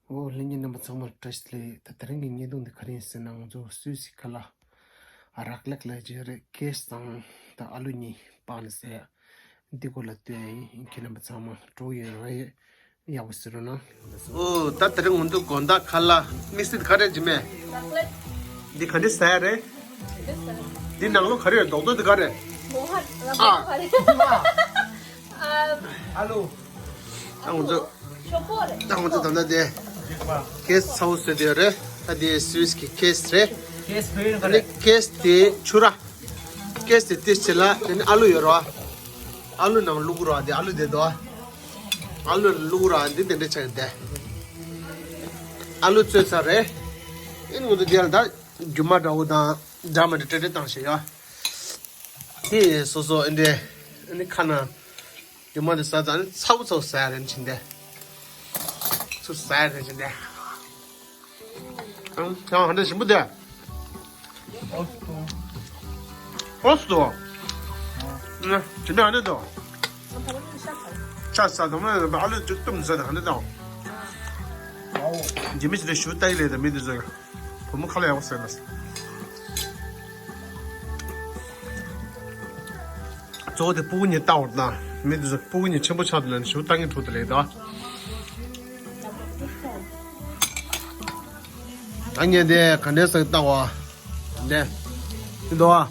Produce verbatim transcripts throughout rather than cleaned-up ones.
ཨོ་ལྷན་རྒྱས་རྣམ་པ་ཚང་མར་བཀྲ་ཤིས་བདེ་ལེགས། ད་དེ་རིང་གི་བརྙན་ཐུང་འདི་ག་རེ་ཡིན་ཟེར་ན། ང་ཚོ་སུད་སི་ཁ་ལག་རག་ལས་ལ་བྱས་རེད། ཀེ་སི་དང་ད་ཨ་ལུ་གཉིས་སྤགས་ནས་ཟས། འདི་སྐོར་ལ་སྟོན་ཡིན། ཁྱེད་རྣམ་པ་ཚང་མ་འགྲོ་ཡོད་རེད། ཡག་པོ་ཟེར་རོགས་གནང་། ཨོ་ད་དེ་རིང་ང་ཚོ་དགོང་དག་ཁ་ལག་དམིགས་བསལ་ག་རེ་བྱེད་མེད། འདི་ག་འདྲ་ཟ་ཡ་རེད། འདི་ནང་ལོགས་ག་རེ་ཡོད། རྡོག་རྡོག་འདི་ག་རེ། ཨ་ཨ་ལུ། ད་ང་ཚོ་ད་ང་ཚོ་ད་ལྟ་དེ་ཀེ་སི་ཚ་བོ་བཟོས་དེ་རེད། ད་དེ་སུད་སི་གི་ཀེ་སི་རེད། ཨ་ནི་ཀེ་སི་དེ་ཆུ་ར། ཀེ་སི་དེ་ཏིས་ཆེ་ལ། དེ་ནི་ཨ་ལུ་ཡོད་རོ། ཨ་ལུ་ནང་བླུག་རོ། དེ་ཨ་ལུ་དེ་དོ། ཨ་ལུ་བླུག་རོ། འདི་དེ་འདྲ་ཆགས་དེ། ཨ་ལུ་བཙོས་ཚར་རེད། ཨིན་ང་ཚོ་དེ་ལ་ད་རྒྱུ་མ་འདྲ་བོ་དང་འདྲ་མི་འདྲ་སྤྲད་སྤྲད་བཏང་ཤག་ཡ། དེ་སོ་སོ་ཨིན་དེ། ཨ་ནི་ཁ་ན། རྒྱུ་མ་དེ་ཟ་ཙང་ཚ་བོ་ཚ་བོ་ཟ་ཡ་རེད་ཕྱིན་ཏེ། ཚུར་ཟ་ཡ་རེད་ཕྱིན་ཏེ། ཨང་ཡང་ཧ་འདྲ་ཞིམ་པོ་དེ། ཨོ་སི་ཏོ། ཨོ་སི་ཏོ། ནི་ཞིམ་པོ་ཧ་འདྲ་དོ། ཆ་ས་དང་མ་ཨ་ལུ་ཅིག་གཏུམ་ཟ་དང་ཧ་འདྲ་དང་། ཇི་མི་ཞིག་ལས་ཞུ་ལྟ་ཡི་ལས་དང་མི་དེ་ཚོ་ཡང་བུ་མོ་ཁ་ལ་ཡག་པོ་ཟེར་ལ། གཙོ་བོ་དེ་སྤུ་གུ་གཉིས་ལྟ་བར་དང་མི་དེ་ཚོ་སྤུ་གུ་གཉིས་ཆེན་པོ་ཆགས་དུ་ལེན་ཞུ་ལྟ་ངན་འཁྲུག་དུ་ལེན་དང་། ད་ངས་དེ་ག་འདྲའི་ཟེར་ལྟ་བ། འདི་འདི་འདུག་ཨ།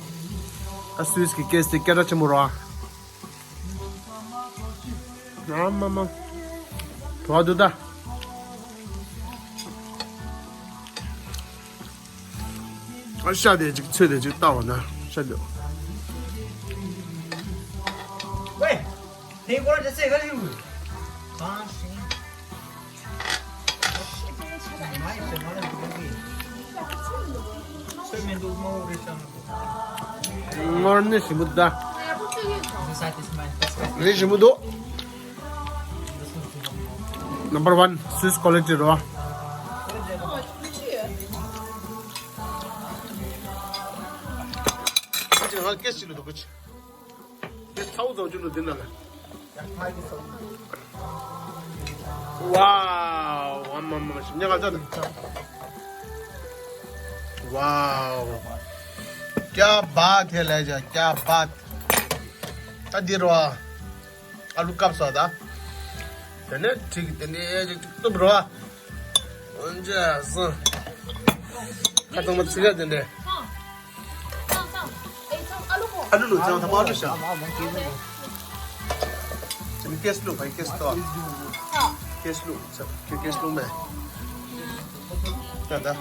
ད་སུད་སི་གི་ཀེ་སི་དེ་སྐད་གྲགས་ཆེན་པོ་རེད་ཨ། ཨ་མ་མ། བྲོ་བ་འདུག་ད། ཨ་ཤ་དེ་ཅིག་ཚོས་དེ་ཅིག་བཏགས་པ་ན་ཤ་འདུག་ཝེ། དེ་སྐོར་དེ་ཚེ་ག་ལ་ཡོད། སྔར་ནས་ཞིམ་པོ་ད། རེད་ཞིམ་པོ་འདུག Number one Swiss quality རོ། ཁ་ཅིག་ང་ཀེ་སི་ཅིག་ལ་འདུག་ཁ་ཅིག་ཚ་བོ་ཚ་བོ་ཅིག་ལ་འདི་ན་ལ། ཝའོ། ཨ་མ་མ་ཞིམ་ཉམས་ང་ཚ་ད། ཝའོ། क्या बात है ལས་ཀྱང་क्या बात། ད་འདི་རོ། ཨ་ལུ་བཀབ་སོ་ད། དེ་ནས་ཁྲིག་དེ་ནས་ཅིག་གཏུབ་རོ། འོན་ཅི་སོ། ཁ་ཚང་མ་ཚིག་ག་དེ་འདྲས། ཨ་ལུ་ལུ་ཚང་ཐ་མ་ཨ་ལུ་ཤ། ཅི་མི་ཀེ་སི་ལུ་བའི་ཀེ་སི་ཏོ། ཀེ་སི་ལུ་ཚ་ཀེ་ཀེ་སི་ལུ་མེ། ད་ད།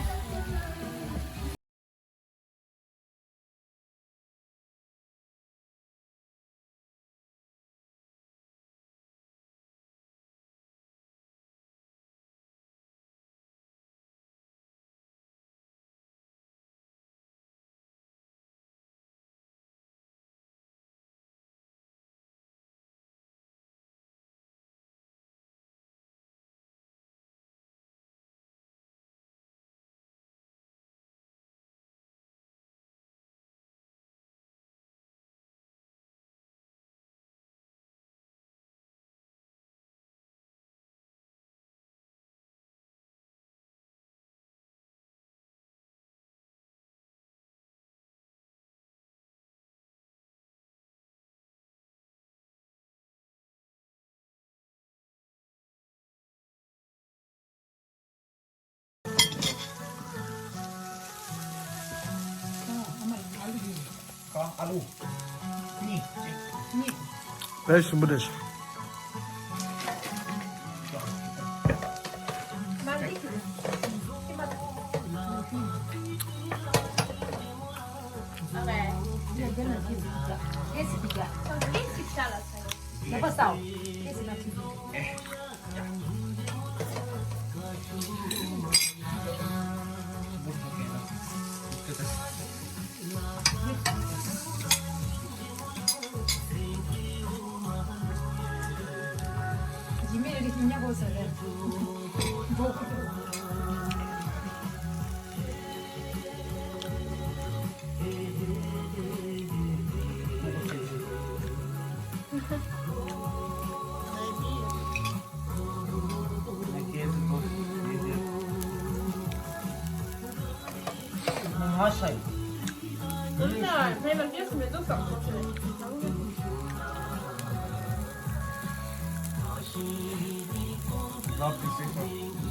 ཧ་ཤ་ཡིན། དོན་ལ་ཕན་ལ་སྐྱེས་སུ་མེ་ཏོག་བསམ་ཐོག་ཚེ། Love this section.